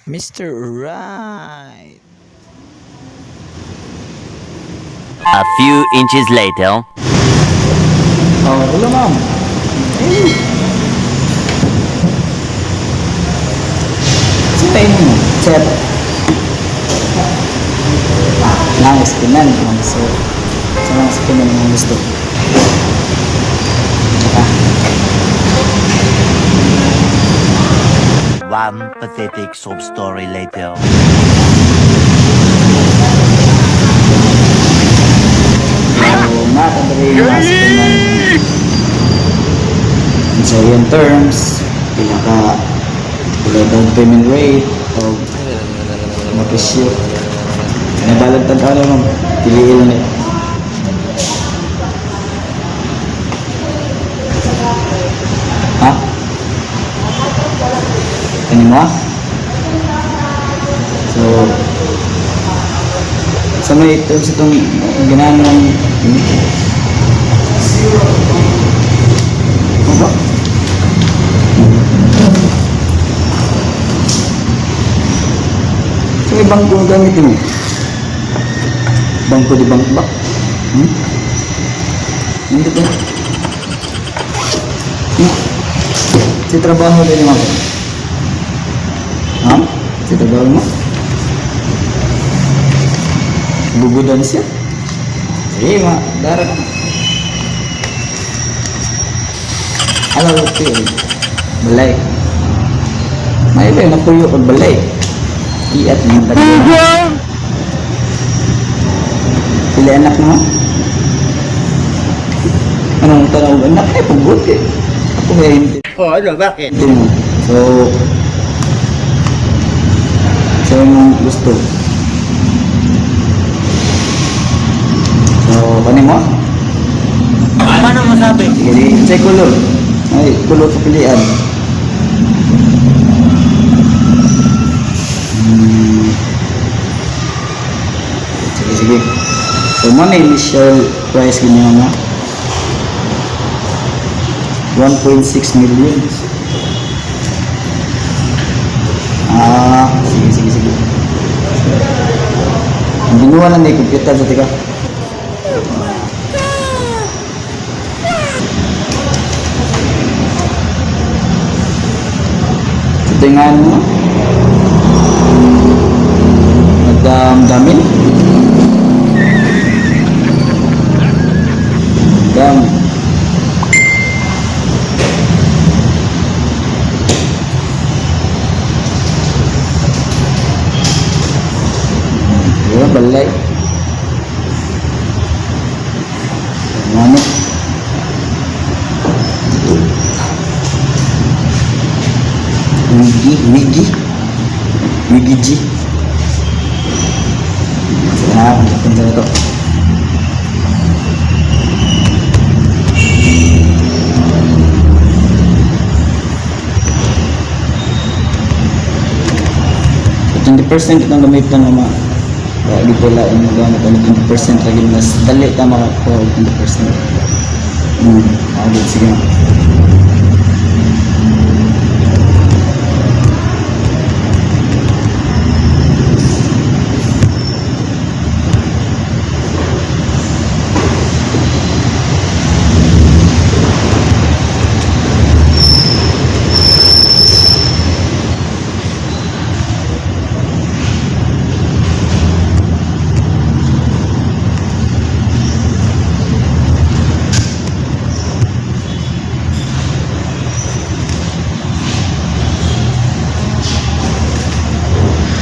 Mr. Right. A few inches later. Oh, hello, ma'am. Hey. Sino mo? Sir. Nang spinan, ma'am, sir. Sa mga spinan mo gusto. Tsaka, One pathetic sob story later. So, makakadali yung mga spinan. So, yung terms, pinaka pila down payment rate, o mapisyo. Nabalag tag ano, ma'am. Piliin na eh. Ha? Ano mo? Ah? So, sa may terms itong ganahan ng ano ba? Sa may bangko ang gamitin mo? Bangko di bangko ba? Hmm? Hindi to. Hmm? Si trabaho din mo. Ha? Si trabaho mo? Bubudan siya. Sige, ma. Dara ka. Alam ko ito eh. Balay. May iba yung napuyo kag balay. Iat mo tagyo. Pila anak mo? Anong tanaw anak? Eh, pugot eh. Ako may hindi. Oh, ano, bakit? Hindi mo. So, sa imong gusto. So, kanin mo? Paano masabi? Sige, sige. Sa color. Ay, color sa pilian. Sige, sige. So, mo na initial price ganyan na. 1.6 million. Ah, sige, sige, sige. Ang binuha na ni computer sa tika. Sa tingan mo. Madam-damin. Dam. Diba, balay. Ano? Wigi, Wigi. Wigi G. Ah, punta na to. So, 20% itong gamit na mga lagi pala ang gamit ang 20% lagi mas dali ta makakuha og 20%. Okay, sige.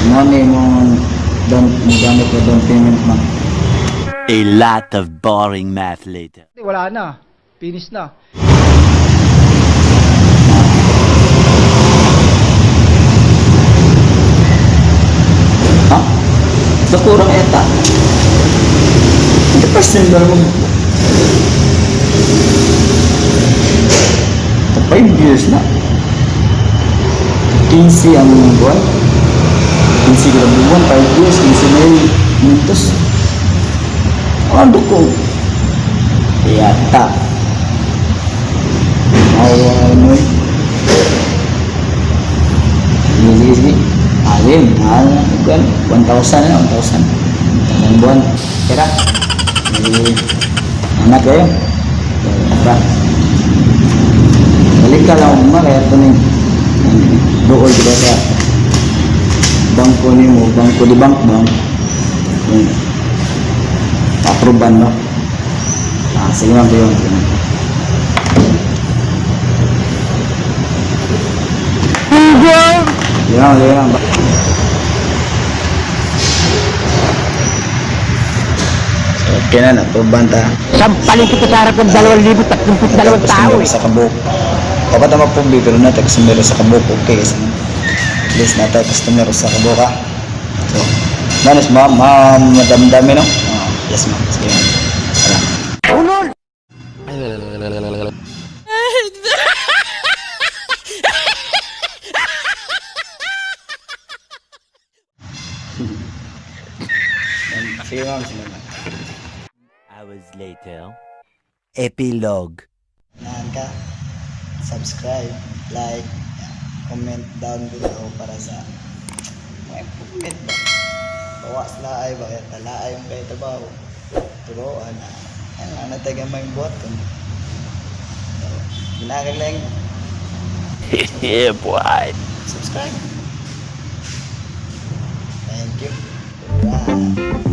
Mo na imong down gamit na down payment, ma'am. A lot of boring math later. Wala na. Finish na. Ha? Nakurang eta. 20% ba naman? 5 years na. 15 ang buwan. 15 ka lang buwan, 5 years, 15 na yung mintos. Ano ko? Yata. Awa mo eh. Sige, sige, sige. Alin, kuan, 1,000 na, 1,000. Isang buwan. Tira. Eh, anak kayo. Tara. Balik ka lang ma, kaya ito ni dool kita sa bangko ni mo, bangko di bank bank. Yung aproban no. Ah, sige ma'am, sige ma'am, sige ma'am. Sige ma'am, sige ma'am. So, okay na, na-aproban ta. Sampalin kita sa harap ng 2,032 tao eh. Sa kabuk. Dapat na mapubli, pero natay customer sa kabuk. Okay, kasi at least natay customer sa kabuk ha. So, manis ma'am, ma'am, madamdami no? Ah, yes ma'am, sige ma'am. Tara. Ulol! Sige ma'am, sige ma'am. Hours later. Epilogue. Nahan ka, subscribe, like, comment down below para sa mga improvement ba. Bawas na ay ba, kaya tala ay yung kay trabaho. Turoan na, ano lang natay gamay yung buhat ko. So, ginagag lang, Yeah, boy. Subscribe. Thank you. Bye.